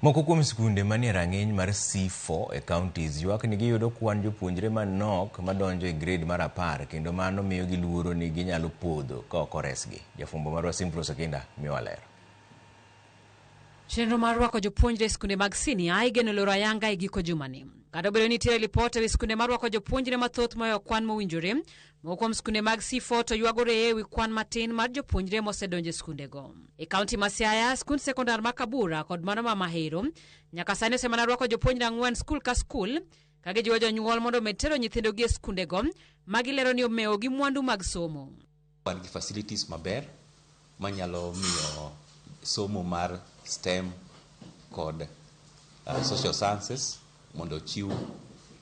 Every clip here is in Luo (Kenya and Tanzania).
Moko kuom skunde manie rang'iny mar C4 e counties ywak ni giyudo kwan jopuonjre manok madonjo e grade mar 10 kendo mano miyo giluoro ni ginyalo podho ka ok oresgi. Jafwambo marwa Simprose Okinda miyowa ler. Chenro mar rwako jopuonjre e skunde mag sinia igeno loro ayanga e giko jumani. Kata obedo ni nitiere lipot ewi skunde marwako jopuonjre mathoth mohewo kwan mowinjore, moko kuom skunde mag C4 to ywagore ewi kwan matin mar jopuonjre mosedonjo e skundego. E kaunti ma Siaya, skund sekondar ma Kabura kod mano ma Mahero nyaka sani osemana rwako jopuonjre 4 skul ka skul ka gijiwo jonyuol mondo omed tero nyithindogi e skundego ma gilero ni omewo gi mwandu mag somo. Wan gi facilities maber manyalo miyo somo mar STEM kod social sciences mondo ochiw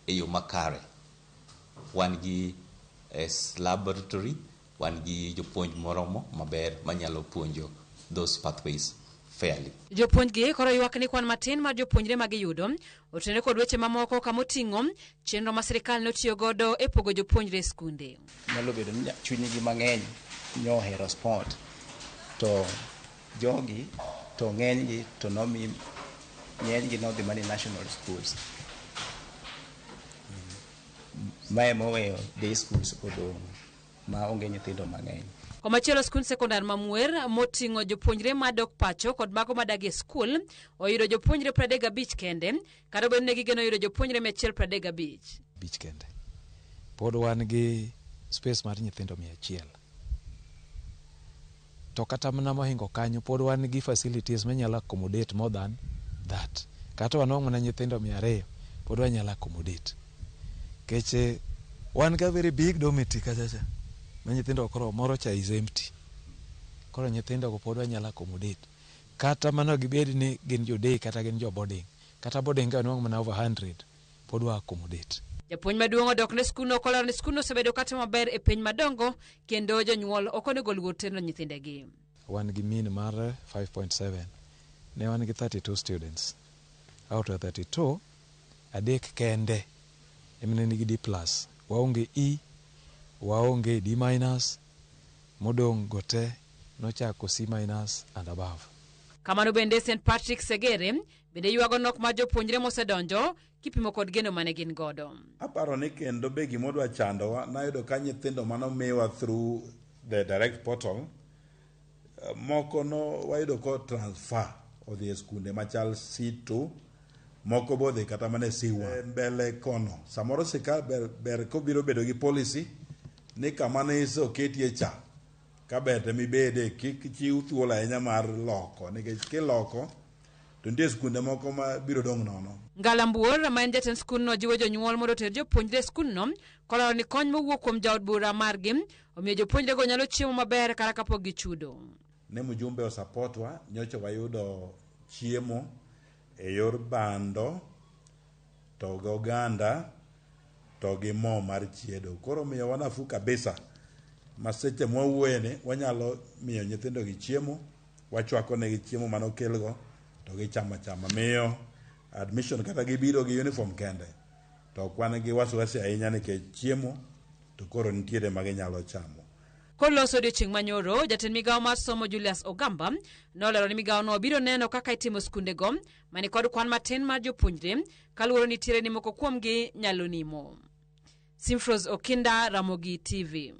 e yo makare. Wan gi laboratory, wan gi jopuonj moromo maber manyalo puonjo those pathways fairly. Jopuonjgi koro ywak ni kwan matin mar jopuonjre ma giyudo otenore kod weche mamoko kamoting'o chenro ma sirikal notiyo godo e pogo jopuonjre e skunde. Nyalo bedo ni chunygi mang'eny nyohero sport to jogi to ng'enygi to nomi ng'enygi nodhi mana e national schools. Mae moweyo day schools odong' ma onge nyithindo mang'eny. Komachielo skund sekondar ma Mwer moting'o jopuonjre madok pacho kod mago madak e skul oyudo jopuonjre 35 kende kata obedo ni gigeno yudo jopuonjre 135. Bich kende. Pod wan gi space mar nyithindo 100. To kata mana mohingo kanyo pod wan gi facilities manyalo accommodate more than that. Kata wanwang' mana nyithindo 200 pod wanyalo accommodate. Nikech wan ga very big dormitory kacha cha ma nyithindo koro moro cha is empty. Koro nyithindo go pod wanyalo accommodate. Kata mana gibed ni gin jo day kata gin jo boarding. Kata boarding ka wanwang' mana over 100 pod wa accommodate. Japuonj maduong' odok ne skundno kolero ni skundno osebedo katimo maber e penj madongo kendo jonyuol ok onego oluor tero nyithindegi. Wan gi mean mar 5.7. Ne wan gi 32 students. Out of 32, 3 kende ema ne nigi D plus. Waonge E, waonge D minus, modong' go te nochako C minus and above. Kamano bende St Patrick Segere bende ywago nok mar jopuonjre mosedonjo kipimo kod geno mane gin godo. Aparo ni kendo be gimodwa chandowa nayudo ka nyithindo manomiwa through the direct portal moko no wayudo ko transfer odhi e skunde machal C2 moko bodhi kata mana e C1 mbele kono samoro sirkal ber kobiro bedo gi policy ni kama ne iseoketie cha ka ber to mibede kik chiw thuolo ahinya mar loko nikech kiloko to nitie skunde moko ma biro dong' nono. Ngala Mbuor ma en jatend skundno jiwo jonyuol mondo oter jopuonjre e skundno kolero ni kony mowuok kuom jaod bura margi omiyo jopuonjrego nyalo chiemo maber kata kapok gichudo. Ne mjumbe osapotwa nyocha wayudo chiemo e yor bando to gi oganda to gi mo mar chiedo. Koro miyowa nafuu kabisa ma seche mwawuoye ni wanyalo miyo nyithindo gi chiemo, wachwako negi chiemo manokelgo to gichamo achama. Miyo admission kata gibiro gi uniform kende to ok wan gi wasiwasi ahinya nikech chiemo to koro nitiere ma ginyalo chamo. Koloso odiochieng' manyoro, jatend migawo mar somo Julius Ogamba nolero ni migawono biro neno kaka itimo skundego mani kod kwan matin mar jopuonjre kaluwore ni nitiere ni moko kuomgi nyalo nimo. Simfros Okinda, Ramogi TV.